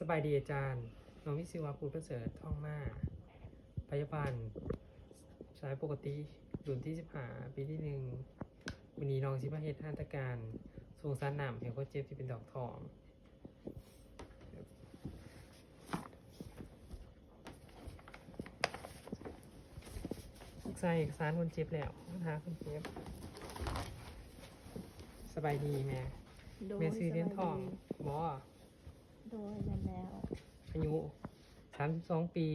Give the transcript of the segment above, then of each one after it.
ສະບາຍດີອາຈານ, ນ້ອງມີຊື່ວ່າ ພູດປະເສີດ ທອງມາ, ພະຍາບານສາຍປົກກະຕິ ລຸ້ນທີສິບຫ້າ ປີທີໜຶ່ງ. ມື້ນີ້ນ້ອງຊິມາເຮັດຫັດຖະການສົ່ງສານນ້ຳໃຫ້ຄົນເຈັບທີ່ເປັນດອກທ້ອງ. ສຶກສາເອກະສານຄົນເຈັບແລ້ວ, ມາຫາຄົນເຈັບ. ສະບາຍດີແມ່. ໂດຍ. ແມ່ຊື່ ສະບາຍດີ ຫຼຽນທອງບໍ? ໂດຍ ແມ່ນແລ້ວ. ອາຍຸສາມສິບສອງປີ.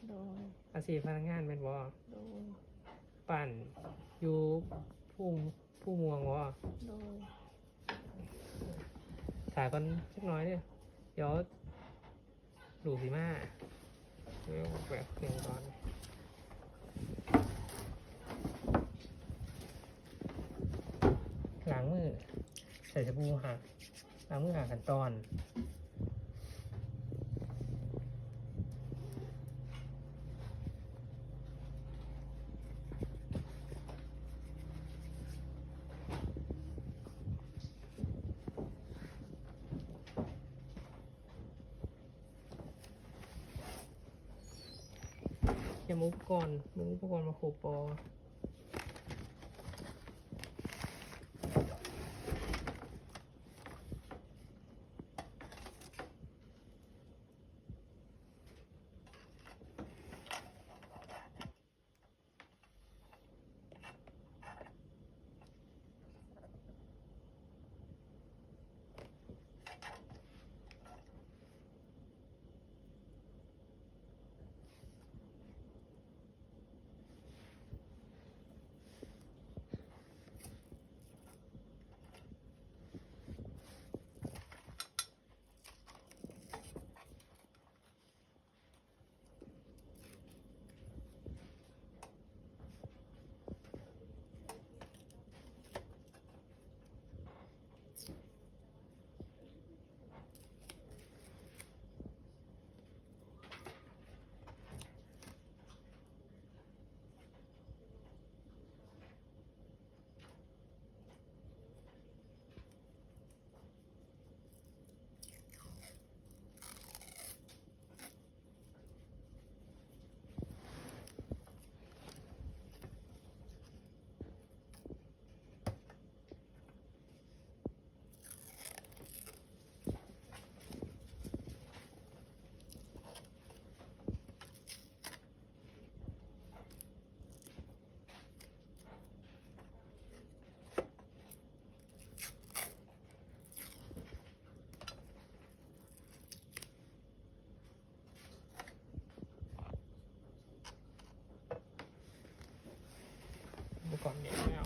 ໂດຍ. ອາຊີບພະນັກງານແມ່ນບໍ? ໂດຍ. ບ້ານຢູ່ພູ ພູມ່ວງບໍ? ໂດຍ. ຖ້າກ່ອນຈັກໜ້ອຍເດີ້ ດຽວລູກຊິມາ. ດຽວແບກເຄື່ອງກ່ອນ. ລ້າງມື ໃສ່ສະບູຫາ ລ້າງມືຫ້າຂັ້ນຕອນ. ກຽມອຸປະກອນ, ເບິ່ງອຸປະກອນວ່າຄົບບໍ່. ອຸປະກອນນີ້ແລ້ວ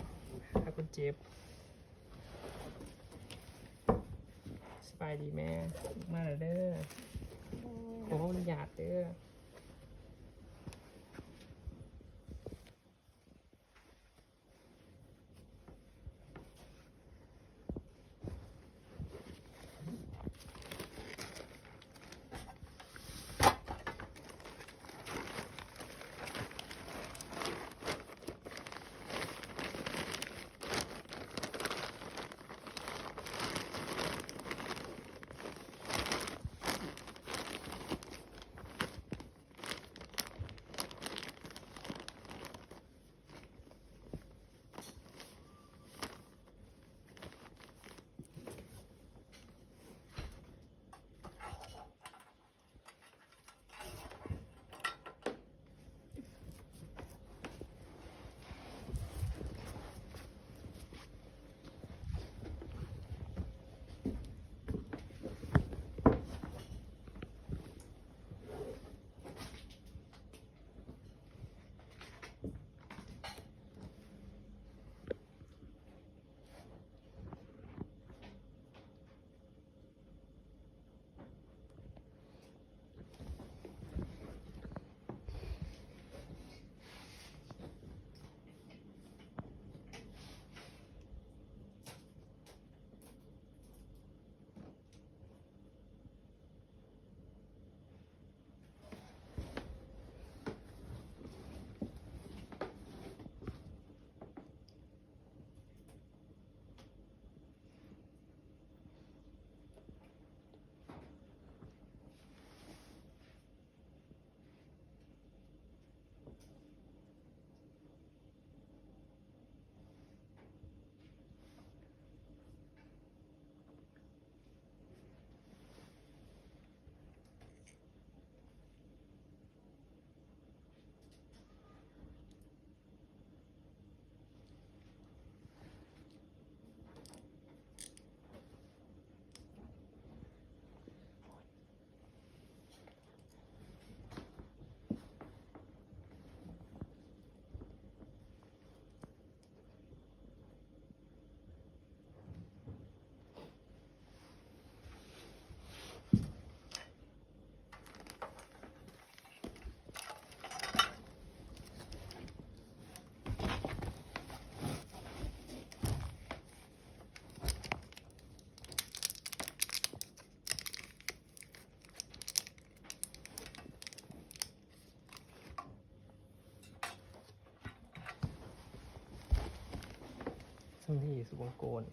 ຫາຄົນເຈັບ. ສະບາຍດີແມ່, ມາແລ້ວເດີ. ໂດຍ. ຂໍອະນຸຍາດເດີ. ໂ ທີ່ສຸວັງໂກນ.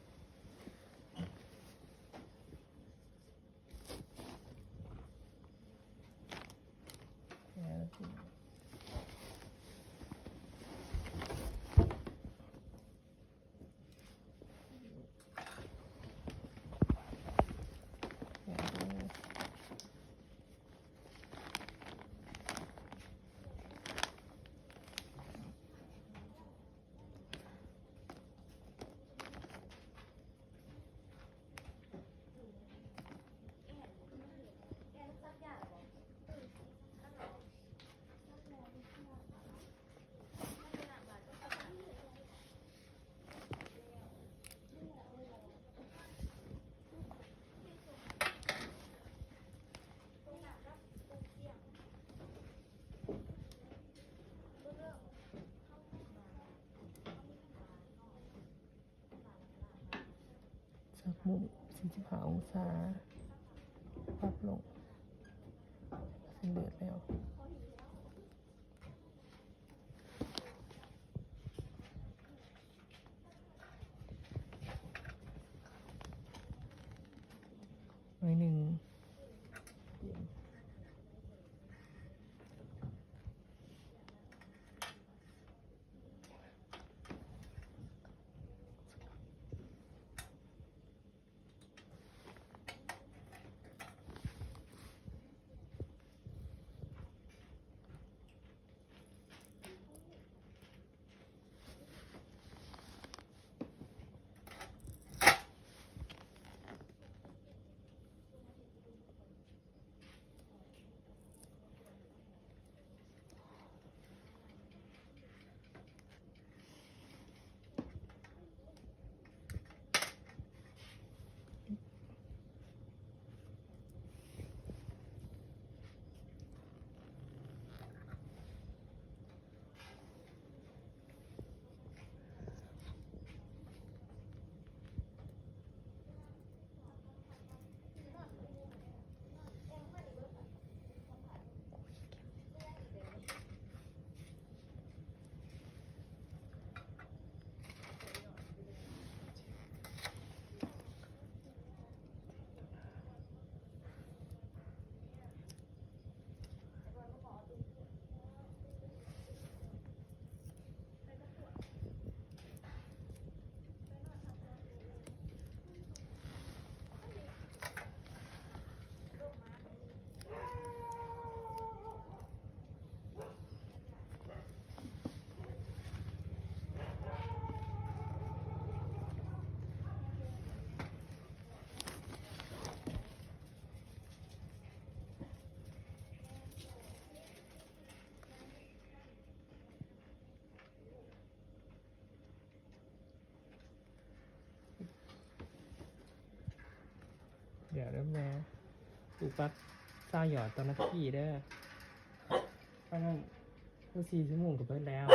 ຈັກມຸມສີ່ສິບຫ້າອົງສາ ປັບລົງ ເສັ້ນເລືອດແລ້ວ. ໜ້ອຍໜຶ່ງ. ດຽວເດີແມ່ ປູກປັກຊາວຢອດຕໍ່ນາທີເດີ. ປານນັ້ນ ຄືສີ່ຊົ່ວໂມງກໍເບິດແລ້ວ.